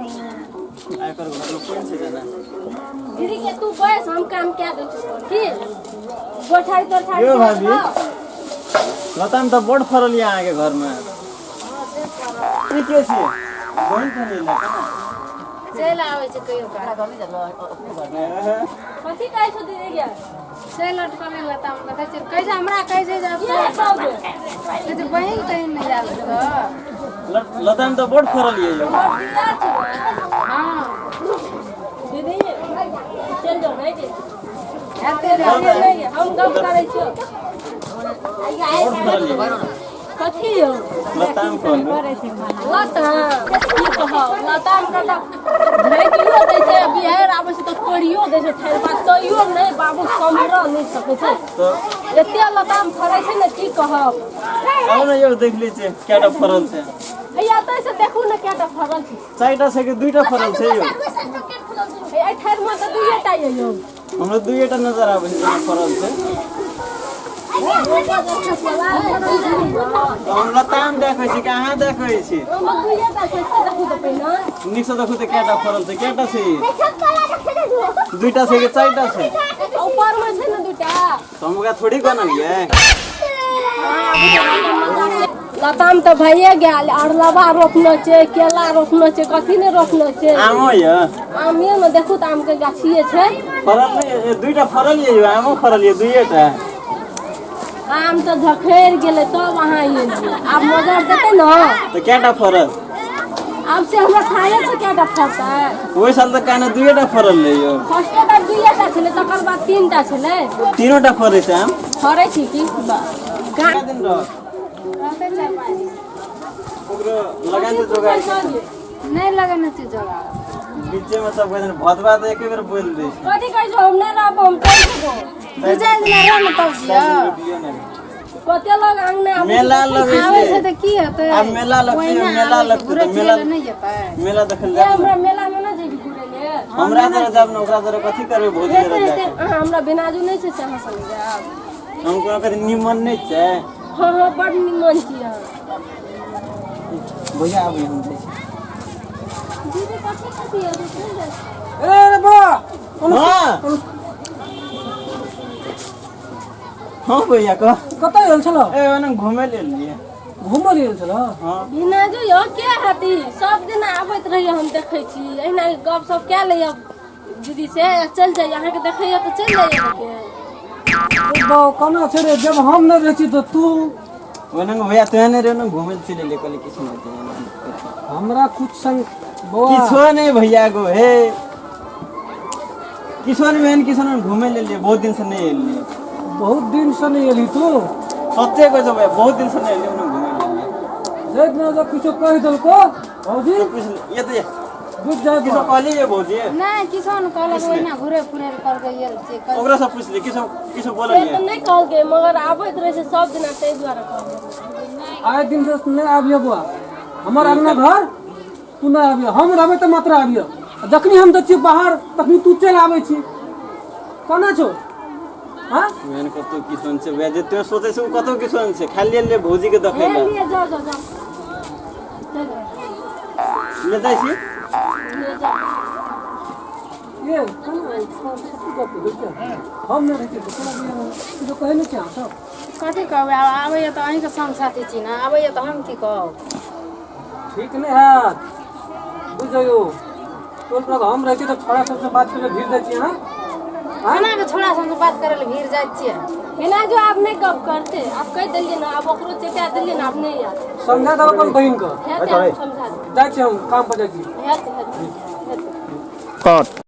आ एकर घरमे कोन छै जेना दीदी के तू बैस, हम काम कए दै छियौ की गोठारी तोठारी। यौ भाभी, लताम तऽ बड फड़ल यऽ अहाँके घरमे। ई के छियै? बहिन तऽ नहि केना चलि आबै छै कहियो काल। कथी कहै छौ दीदी के? से लटकल लताम देखै छियै, कहै छै हमरा, कहै छै जे के कहबै? कहै छै बहिन तहिन नहि आयल छै। लताम तऽ बड फड़ल यऽ यौ। बड़ दियार छै। हँ दीदी, चलि जाउ नहि के हेतै। नहि, हम गप करै छियौ। बड फड़ल यऽ। कथी यौ? लताम कहलहुँ। लताम की कहब, लताम के तऽ झैकियो दै छै, बिहाड़ि आबै छै तऽ तोड़ियो दै छै ठेलबा, तैयो नहि बाबू सम्हरऽ नहि सकै छै। तऽ एते लताम फड़ै छै ने, की कहब। आउ ने यौ, देख लै छियै कएटा फड़ल छै। हैया एतै से देखू ने कएटा फड़ल छै। चारिटा छै कि दुइटा फड़ल छै यौ? हे, एहि ठाढ़िमे तऽ दुइएटा यऽ यौ। हमरा दुइएटा नजर आबै छै जेना फड़ल छै। तऽ हम लताम देखै छी कि अहाँ देखै छी? ओहिमे दुइएटा छै से देखू तऽ पहिने। नीकसँ देखू तऽ कएटा फड़ल छै, कएटा छै ई? दुइटा छै कि चारिटा छै? ऊपरमे छै ने दूटा। तऽ हम ओकरा थोड़ी गनलियै। लताम तऽ भइए गेल, अरलबा रोपने छै, केला रोपने छै, कथी नहि रोपने छै। आमो यऽ? आमे मे देखू तऽ आमके गाछिए छै। फड़ल नहि, दुइटा फड़ल यऽ यौ। आमो फड़ल यऽ दुइएटा। आम तऽ झखड़ि गेलै तब अहाँ एलियै। आब मजर देतै ने। तऽ कएटा फड़ल? आब से हमरा थाहे छै कएटा फड़तै। ओहि साल तऽ कहने दुइएटा फड़ल रहै यौ। फर्स्टे बेर दुइएटा छलै, तकर बाद तीनटा छलै। तीनोटा फड़ै छै आम? फड़ै छै की। कए दिन रहत? रहतै 4-5 दिन। ओकरो लगान छै जोगाड़ के? नहि लगेने छै जोगाड़। बीचेमे सब कहै छै भदवा तऽ एके बेर बोलि दै छै। कथी कहै छौ? हम नहि रहब, हम चलि जेबो। 2-4 दिन रह ने तब चारि जियौ। दिन रुकियो नहि। कते लोग अंगना आबै छै। मेला लगै आबै छै छै तऽ की हेतै? आब मेला लगतै, ओहिना मेला आबै छै, लगतै घुरै तऽ मेला फिरै लए नहि जेतै? मेला देखल ए, जायब हमरा ने। मेलामे नहि जेबी घुरै लेल? हमरा जरा जायब ने, ओकरा जरा कथी करबै भौजी हेतै जरा हेतै जाके। अहाँ हमरा बिनाजू नहि छै से अहाँ संगे जायब? हम कोनो कथी निमन नहि छै? हँ हँ, बड़ निमन छी अहाँ। भैया आबै, हम जाइ छी। दीदी, कथी कथी है? चलि जाइ छी। अरे अरे बा। हँ हँ भैया, कह। कतऽ गेल छल? ए, ओना घुमै लेल लिए। घूमऽ गेल छल? हँ। बिनाजू यौ, के हती? सब दिन आबैत रहिए, हम देखै छी। एहिना गप सप कए लैए दीदी से, चलि जाइए। अहाँके देखैए तऽ चलि जाइए लेकिन। बा, केना छै रे? जब हम नहि रहै छी तऽ तू ओना भैया तोहे नहि रहे ने, घुमै लए चलि एलियै। कहलियै किछु नहि हेतै। हमरा कुछ संग बौआ किछो नहि भैया गो, हे किछो नहि एहन, किछो नहि, घुमै लए एलियै। बहुत दिन से नहि एलियै। बहुत दिन से नहि एली तू? सच्चे कहै छौ भैया, बहुत दिन से नहि एलियै, ओना घुमै लए एलियै। देख ने, जब किछो कहि देलको भौजी तो कुछ ये तऽ बुझ जाय। किछो कहलियै ये भौजी? नहि, किछो नहि कहलक। ओहिना घुरै फुरै लए कहलकै गेल छियै। ओकरा से पुछली, किछो किछो से बोललियै? तऽ नहि कहलकै, मगर आबैत रहै छै सब दिना, ताहि दुआरे कहलियै। आइ दिन से नहि आबिय बौआ हमर अंगना घर, तू नहि आबिय। हम रहबै तऽ मात्र आबिय। जखनी हम दै छियै बाहर तखनी तू चलि आबै छी। केना छौ? हाँ। एहन कतौ किछो नहि छै भैया, जे तों सोचै छै ओ कतौ किछो नहि छै। खाली एलियै भौजी के देखै हे लए। लिए जाओ जाओ जाओ, चलि जाओ। ले जाइ छी। ले जाओ। ये केना सत्य गप होइ छै? हम नहि रहै छियै तऽ केना बियाह? किछो कहै नहि छै अहाँ सब? कथी कहबै आब? आबैए तऽ अहीँके संग साथी छी ने, आबैए तऽ हम की कहब? ठीक नहि हैत, बुझ जइयो। टोल पर हम रहै छी तऽ छोड़ा सबसँ बात करै भीड़ जाइ छी अहाँ? केना के छोड़ा सबसँ बात करै लए भीड़ जाइ छियै? बिनाजू आब नहि गप करतै। आब कहि देलियै ने, आब ओकरो चेता देलियै ने, आब नहि आयत। समझा देब अपन बहिनके। हेतै, आब समझा देबै। जाइ छी, हम काम पर जाइ छी। हेतै हेतै हेतै। कट।